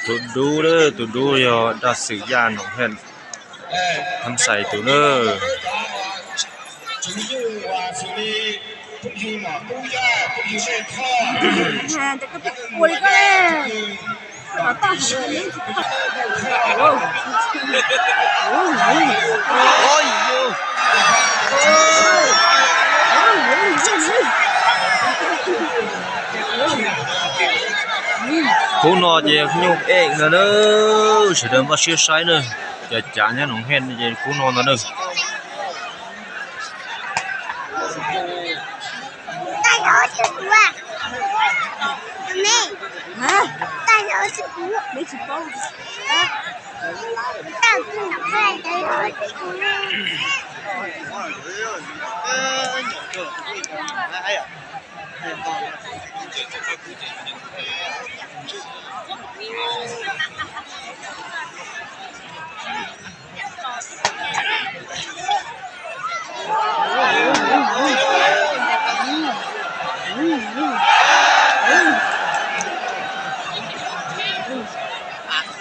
Tus dub, tus dub yog Dab Xwm Yaj Noom Hej, Thab Xais tus na. Khub no ces nyuj eej no na, sawv daws npaj siab saib na, cav cav nyob Noom Hej ces khub no ntag na.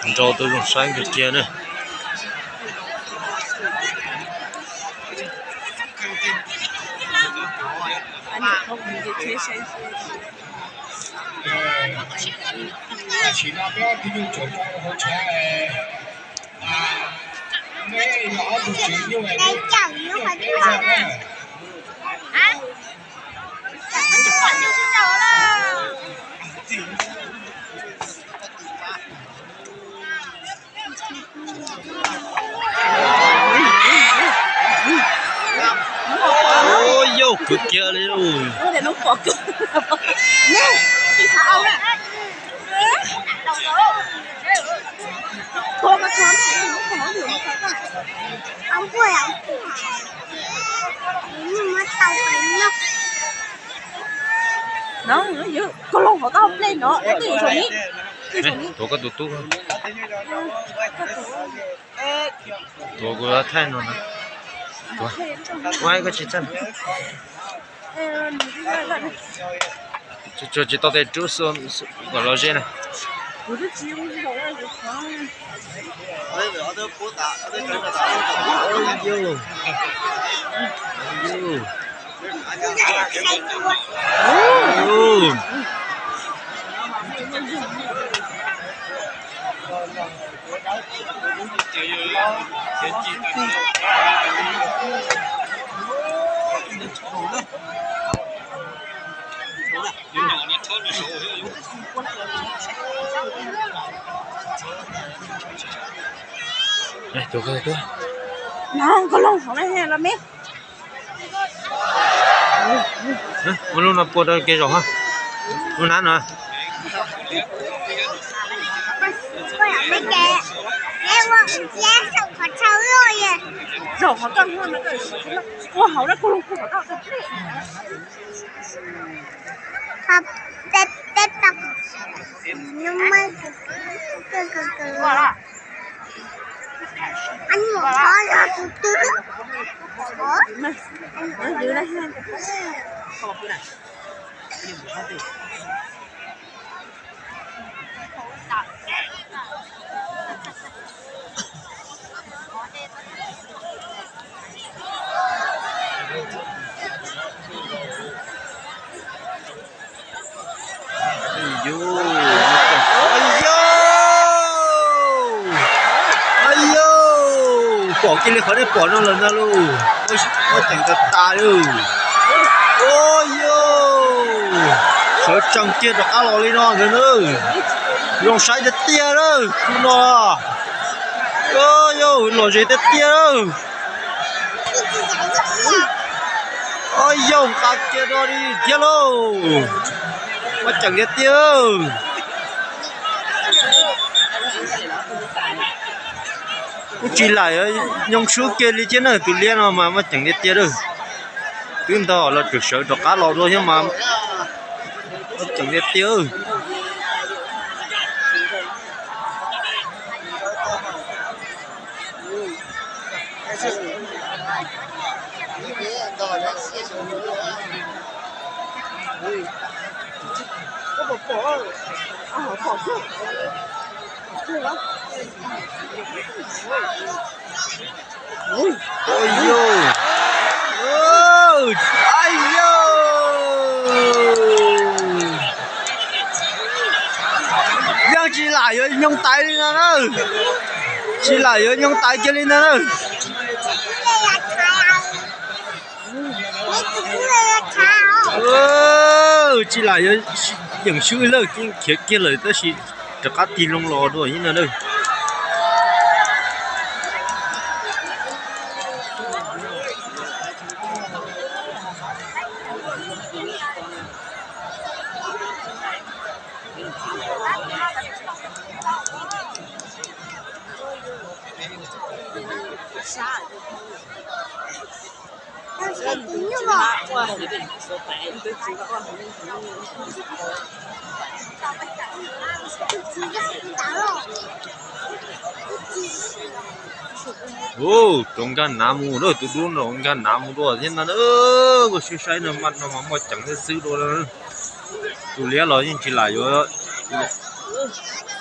Nrau tuaj zoo saib kiag na. Ua yau, khwv kiag li lauj. Koj los hauv tau plej no, twb yog saum ni. Tuav koj tus tub. Tuav kuv thaij no na. Tuav. Ua koj tsis txaj. Tsuas tsis tau tej rub xua kom los ze na. Ua lub no pua rau kev zaum, lub nab no. Zaum qhov ko, ua hauv na, kuv lug pua qhov ko. Yus, yus, pom kiag li qhov nej pom no lawm ntag lauj. Muaj ceem tas tas li. Ua yus, sawv tsees kiag rov qab los li no ntag na. Zoo saib tiag tiag lawm khub no. Ua yus, lom zem tiag tiag lawm. Ua yus, nqa kiag no li thiab lauj. Muaj ceem tiag tiag. Kuj tsis laim, nyoo swb kiag li thiab na, tus liab no mas muaj ceem tiag tiag lawm. Twb ntog los tseem sawv rov qab los dua thiab mas muaj ceem tiag tiag. Yeej tsis lam yuav nyoo tais li no na. Tsis lam yuav nyoo tais kiag li no na. Tsis lam yuav yeem swb lawm, khiav kiag lawm tab sis rov qab tig loo los dua ib no na. Rov nkag nav mus lawm, tus dub no nkag nav mus dua thiab no. Kuv saib saib no mas no mas muaj ceev thiab xwb dua. Tus liab los yeej tsis lam yuav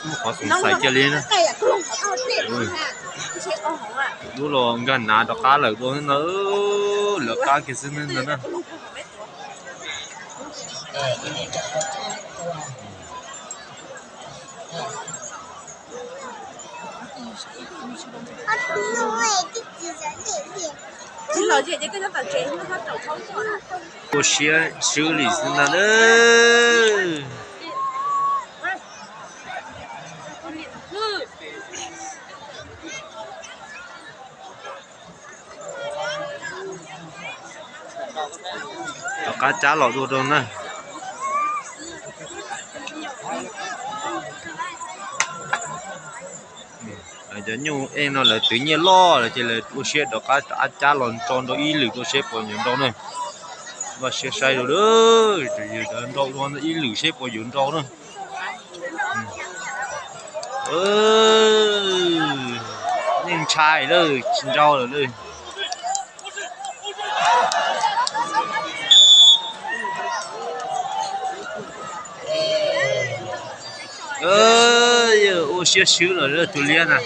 muaj qhov xoom xaiv kiag li na. Tus dub los nkag nav rov qab lawm dua na. Lawv qab kiag xwb na. Ua siab swb li xwb ntag. Rov qab cab los dua rau na. Lawv cov nyuj ej no lawv twv nyiaj loj lawm ces lawv ua siab rov qab cab los tso nrau ib lwm dua seb puas yuav nrau na. Vaj siab saib rau, nrau ib lwm seb puas yuav nrau na. Yeej ntshai lawm, tsis nrau lawm. Ua siab swb lawm tus liab na.